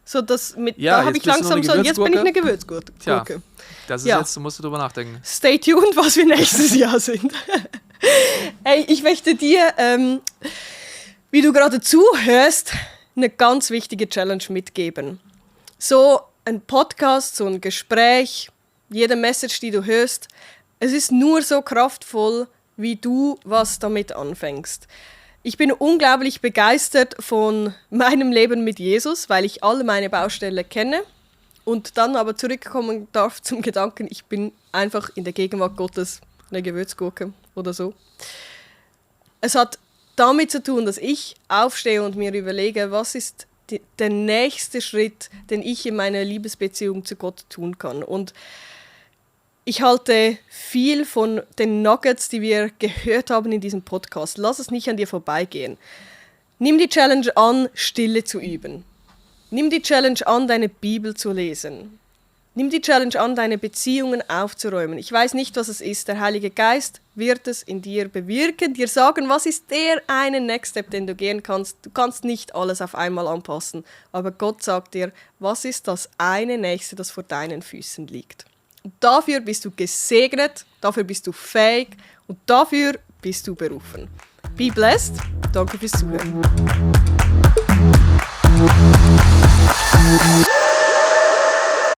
S1: So,
S2: Ja,
S1: da habe
S2: jetzt
S1: ich
S2: bist du noch
S1: langsam
S2: eine
S1: so, jetzt bin ich eine
S2: Gewürzgurke.
S1: Gewürzgurke.
S2: Tja. Das ist
S1: Ja.
S2: jetzt, musst du drüber nachdenken.
S1: Stay tuned, was wir nächstes Jahr sind. Hey, ich möchte dir, wie du gerade zuhörst, eine ganz wichtige Challenge mitgeben. So ein Podcast, so ein Gespräch, jede Message, die du hörst, es ist nur so kraftvoll, wie du was damit anfängst. Ich bin unglaublich begeistert von meinem Leben mit Jesus, weil ich alle meine Baustellen kenne und dann aber zurückkommen darf zum Gedanken, ich bin einfach in der Gegenwart Gottes eine Gewürzgurke oder so. Es hat damit zu tun, dass ich aufstehe und mir überlege, was ist der nächste Schritt, den ich in meiner Liebesbeziehung zu Gott tun kann. Und ich halte viel von den Nuggets, die wir gehört haben in diesem Podcast. Lass es nicht an dir vorbeigehen. Nimm die Challenge an, Stille zu üben. Nimm die Challenge an, deine Bibel zu lesen. Nimm die Challenge an, deine Beziehungen aufzuräumen. Ich weiß nicht, was es ist. Der Heilige Geist wird es in dir bewirken, dir sagen, was ist der eine Next Step, den du gehen kannst. Du kannst nicht alles auf einmal anpassen, aber Gott sagt dir, was ist das eine Nächste, das vor deinen Füßen liegt. Und dafür bist du gesegnet, dafür bist du fähig und dafür bist du berufen. Be blessed. Danke fürs Zuhören.